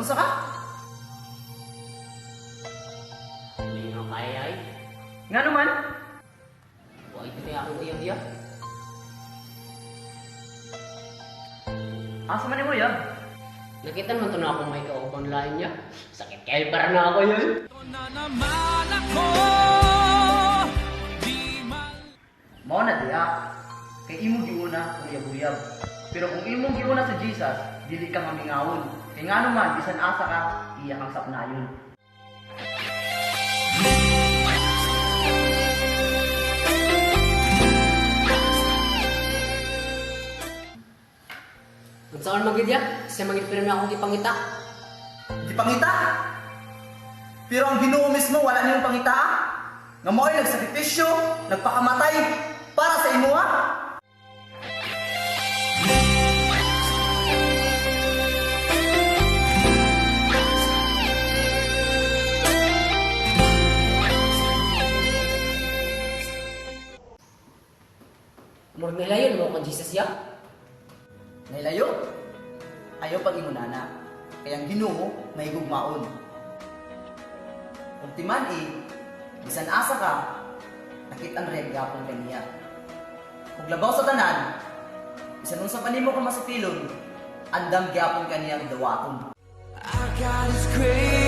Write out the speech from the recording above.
Unsa ka? Hindi nga kaya ay. Nga naman? Wa ito kaya akong uyab ya. Asa man nimo yan? Nakita naman to na akong may kaubang lain niya. Sakit kayo para na ako yun. Mao na diha. Kay imong giuna kung uyab-uyab. Pero kung imong giuna sa Jesus, dili ka mamingawon. Kay ngano man bisan asa ka, iya kang sapnayon. Unsaon man gid ya? Siya man gid pirmi akong gipangita. Di pangita. Pero ang Ginoo mismo wala niyong pangita. Nga mao'y nagsakripisyo, nagpakamatay para sa imuha. Murag nilayon mo kang Jesus ya. Nailayo? Ayaw pag ingunana. Kaya ang Ginoo may gugmaon. Kung timan eh, bisan asa ka, nakit-an rin gapon kaniya. Kung labaw sa tanan, bisan unsa pa nimo ka masipilon, andam gyapon kaniyang dawaton. I got his grace.